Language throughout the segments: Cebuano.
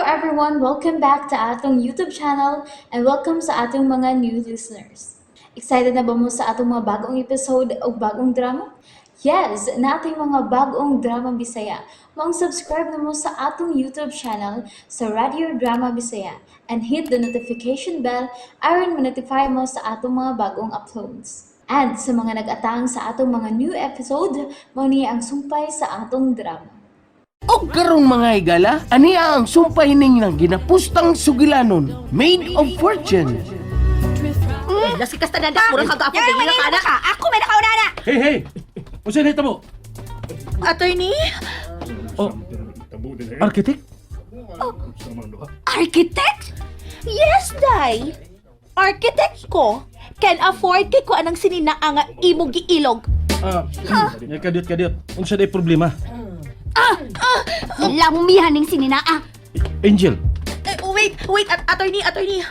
everyone! Welcome back to atong YouTube channel and welcome sa atong mga new listeners. Excited na ba mo sa atong mga bagong episode o bagong drama? Yes, nating mga bagong drama Bisaya. Maong subscribe na mo sa atong YouTube channel sa Radio Drama Bisaya and hit the notification bell aron ma-notify mo sa atong mga bagong uploads. And sa mga nag-atang sa atong mga new episode, mao ni ang sumpay sa atong drama. Og karong mga higala, aniya ang sumpay ning nang ginapustang sugilanon, Maid of Fortune. Lasi kas tanan dak, murag kagaapon kay ila ka na. Ako may nakauna na. Hey, hey! Unsa na mo? Attorney? Oh, architect? Architect? Yes, day. Architect ko. Can afford kay ko anang sinina nga imong giilog. Ah, kadiyot kadiyot. Unsa day problema? Lamihan ning sininaa. Angel, Eh, wait, wait, attorney, attorney.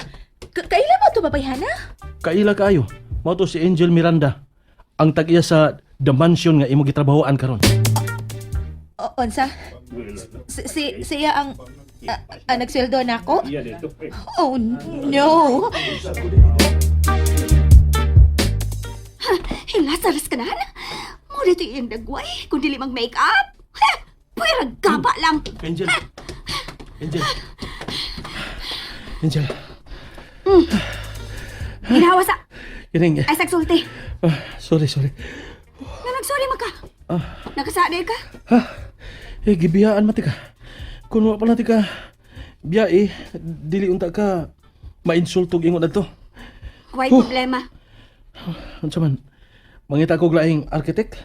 Kailan mo ito babayhana? kaila kaayo. Mao to si Angel Miranda. Ang tag-iya sa The Mansion nga imo gitrabahoan karon. Onsa? Si, siya ang nagsweldo na ako? Oh, no. Hila sa kanan. Mo dito iyang dagway kung dili mag make up. Ha! Pwera gaba lang. Angel. Angel. Angel. Ginawa sa Kining. ay sagsulti. Ah, sorry, sorry. Nga nagsorry man ka. Nakasaday ka? Ha? Eh, gibiyaan man tika. Kung wa pa na tika biyae, dili unta ka mainsultog ingon adto. Way Huh. problema. Unsa man? Mangita ko og laing architect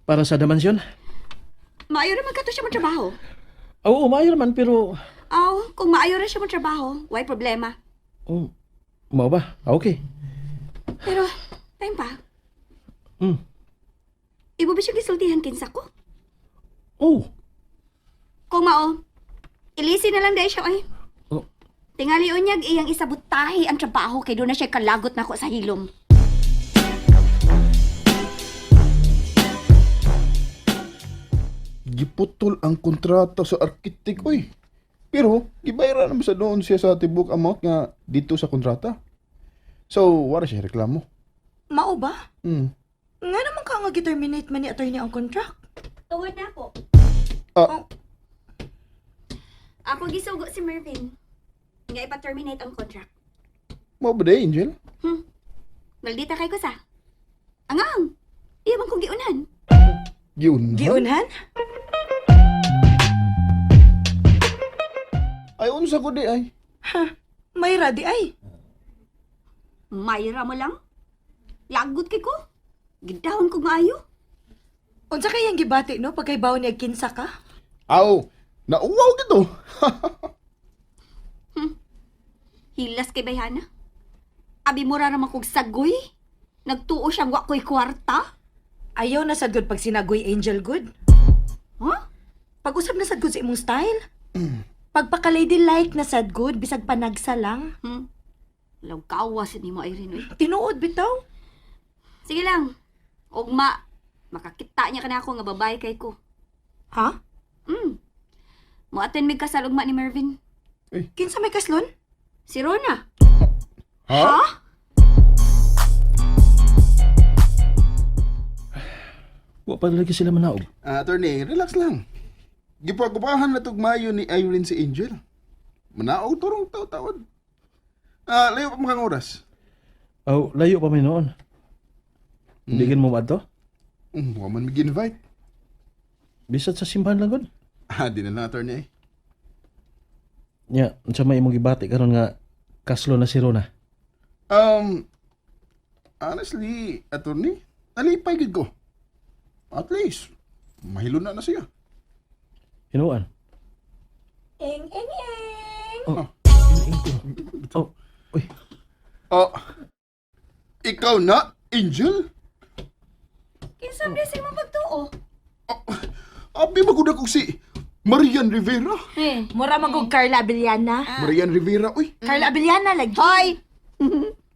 para sa The Mansion. Maayo ra man kato siya mo trabaho. Oo, maayo naman pero Aw, kung maayo ra siya mo trabaho, way problema. oh, mao ba? Ah, okay. Pero time pa. Ibo ba siya gisultihan kinsa ko? Oh. Kung mao, ilisi na lang dahil siya ay. Oh. Tingali unyag iyang isabutahi ang trabaho kay doon na siya kalagot nako sa hilom. Giputol ang kontrata sa arkitek, oy. Pero, gibayaran naman sa doon siya sa tibok amount nga dito sa kontrata. So, wala siya reklamo. Mao ba? Nga naman ka nga gi-terminate man ni attorney ang contract. Tungod na ako. Ah. Ako gisugo si Mervin. Nga ipa-terminate ang contract. Mao ba day, Angel? Maldita kay ko sa. Angang! Iya bang kong giunan? Giunhan? Giunhan? Ay, unsa ko di ay. Ha, may radi ay. Mayra mo lang. Lagot kay ko. Gidahon ko maayo. Unsa kay ang gibati no pagkaybaw niya kinsa ka? Aw, nauwaw gito. Hilas kay Bayhana. Abi mo ra naman kog sagoy. Nagtuo siyang wa ko'y kwarta. Ayaw na sad gud pag sinagoy Angel good. Huh? Pag-usab na sad gud sa imong style. Pagpaka-ladylike na sad gud bisag panagsa lang. Lawkawa sa nimo Irene. Oy. Tinuod bitaw. Sige lang. Ugma, makakita niya kana ako nga babae kay ko. Ha? Mo-attend mig kasal ugma ni Mervin. Kinsa may kaslon? Si Rona. Ha? Wa pa lagi sila manaog. Ah, attorney, relax lang. Gipagupahan na tugmayo ni Irene si Angel. Manaog turong taw-tawad. Ah, layo pa mga oras. Oh, layo pa may noon. Hindi gin mo maadto? Wa man mig invite. Bisad sa simbahan lang gud. Ah, di na lang, attorney. Eh. Nya, unsa may imong gibati karon nga kaslo na si Rona? Honestly, attorney, nalipay gid ko. At least, mahilo na na siya. Hinuan. Eng eng eng. Oh. Oh, uy. Oh, ikaw na, Angel? Kinsa man sa imong pagtuo? Abi magud ako si Marian Rivera. Eh. Mura man kog Carla Abellana. Marian Rivera, uy. Carla Abellana lagi. Hoy!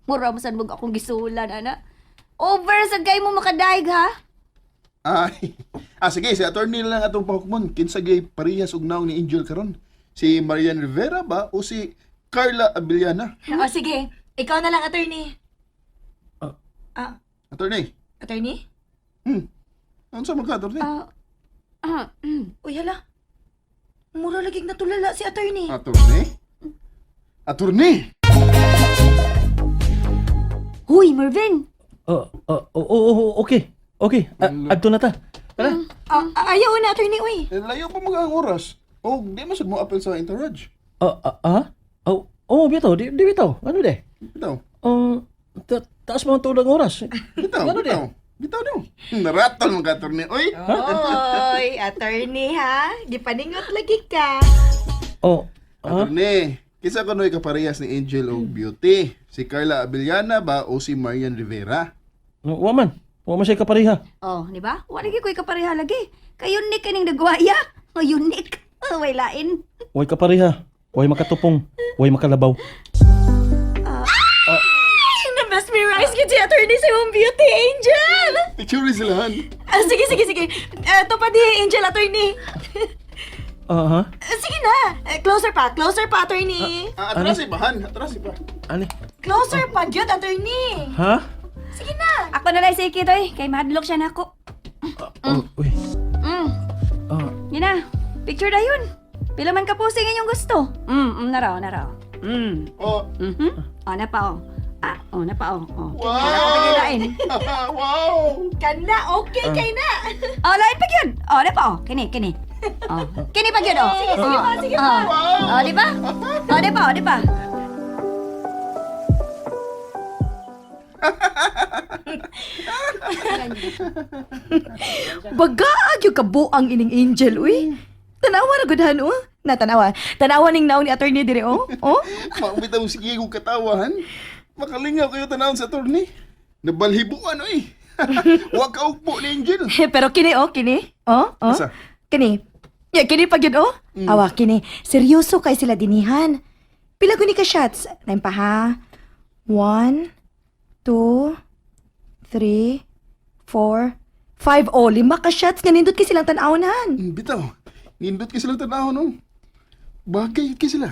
Mura mo sad mo akong gisulan, ana. Over sad kay mo makadaig ha. Ay. Ah, sige, si attorney na lang atong pahukmon. Kinsa gay parehas og naong ni Angel karon. Si Marian Rivera ba o si Carla Abellana? O sige, ikaw na lang, attorney. Ah. Ah, Attorney. attorney? Ano sa mga attorney? Ah, Uy, hala. Mura laging natulala si attorney. Attorney? Attorney! Huy, Mervin. Oh, oh, oh, oh, oh, okay. Okay, adto na ta. Tara. Ah, ayaw na, attorney, uy. Eh, layo pa mga ang oras. O, di man sad mo apel sa entourage. Ah, ah, ah? Oh, oh, bitaw, di bitaw. Ano de? Bitaw. Taas mo ang tuod ang oras. Bitaw, Ano di? bitaw. Bitaw daw. Naratol mga attorney. Oy! Oy, attorney ha. Gipaningot lagi ka. Oh, ah? Attorney, kinsa kuno'y kaparehas ni Angel og Beauty? Si Carla Abellana ba o si Marian Rivera? Wa man. Wa man siya kapareha. Oh, di ba? Wala lagi ko'y kapareha lagi. Kay unique kaning nagwaya. Oh, unique. Oh, way lain. Way kapareha. Way makatupong. Way makalabaw. Ay, na-mesmerize ka si attorney sa imong beauty, Angel. Picture sila han. Ah, sige, sige, sige. Ito pa di, Angel, attorney. Ah, ha? Ah, sige na. Eh, closer pa, attorney. Ah, atras iba han, atras iba. Ani? Closer pa, gyud, attorney. Ha? Sige na. Ako na lang si Kitoy. Kay mahadlok siya nako. Oh, uy. Ah, Yun na. Picture na yun. Pila man ka posing inyong gusto. Naraw, naraw. Oh, Oh, na pa, oh. Ah, oh, na pa, oh. Oh. Wow! Wala ko pagkilain. Wow! Kana, okay kay na. Oh, lain pa yun. Oh, na pa, oh. Kini, kini. Oh. Kini pa yun, oh. Sige, sige pa, sige pa. Oh, oh, di ba? Oh, di pa, oh, di pa. Baga gyud kabuang ining Angel, uy. Tanawa ra gud han, oh. Na tanawa. Tanawa ning naong ni attorney dire, oh. Oh. Maubit ang sige kong katawahan. Makalingaw kayo tanawon sa attorney. Nabalhibuan oy. Wa ka ugbo ni Angel. Pero kini oh, kini. Oh, oh. Asa? Kini. Ya, kini pa gyud oh. Awa kini. Seryoso kay sila dinihan. Pila guni ka shots? Nine pa ha. 1 2 3 4 5 oh, lima ka shots nga nindot kay silang tan-awon. Bitaw. Nindot kay sila tanawon no. Bagay kay sila.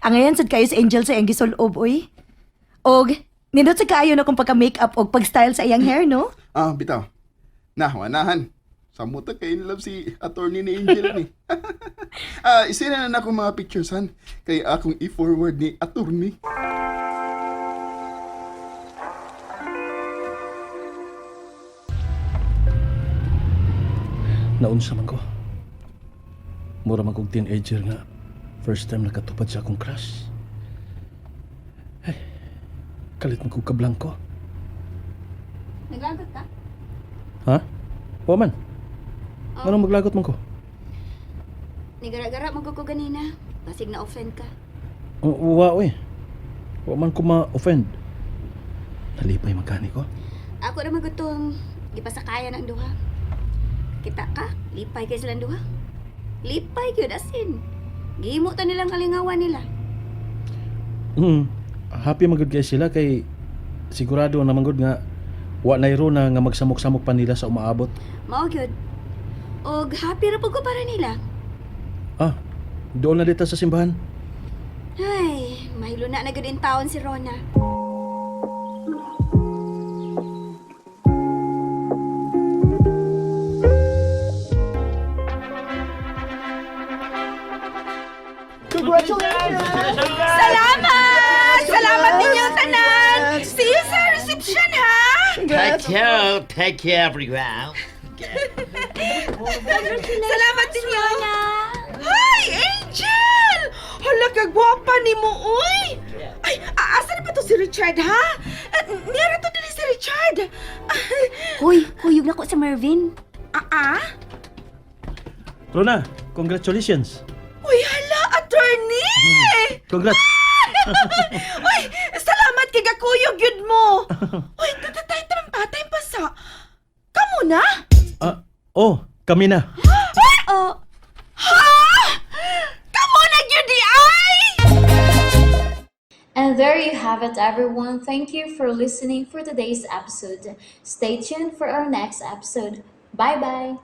Ang ngayon sad kayo sa Angel sa iyang gisulob oy. Og nindot sa kaayo na kung pagka-makeup og pag-style sa iyang hair no. Ah, bitaw. Na, wanahan. Samuta kay in love si attorney ni Angel ni. Ah, isina na nako mga pictures han kay akong i-forward ni attorney. Naunsa man ko. Mura man kog teenager nga first time nakatupad sa akong crush. Ay, kalit man kog kablangko. Naglagot ka? Ha? Wa man. Anong maglagot man ko? Nigara-gara mo ko ganina. Basig na offend ka. Wa oy. Wa man ko ma-offend. Nalipay magkani ko. Ako na magutong gipasakayan ang duha. Kita ka, lipay kay silang duha. Lipay gyud asin. Gihimo ta nilang kalingawan nila. Happy magud kay sila kay sigurado na gud nga wa na na nga magsamok-samok pa nila sa umaabot. Mao gyud. Og happy ra pud ko para nila. Ah, doon na dito sa simbahan. Ay, mahilo na na gyud in taon si Rona. Salamat! Salamat ninyo tanan! See you sa reception ha! Take care everyone. Salamat ninyo! Hi, Angel! Hala, kagwapa ni mo, uy! Ay, asa na ba to si Richard, ha? Nira to dili si Richard. Hoy, kuyog na ko sa Mervin. Ah, ah? Rona, congratulations. Uy, hala, attorney! Congrats. Uy, salamat kay gakuyog yun mo! Uy, tatatay tamang patay pa sa... Kamu na? Ah, oh, kami na. Oh, Ha? Kamu na gyud di ay! And there you have it, everyone. Thank you for listening for today's episode. Stay tuned for our next episode. Bye bye.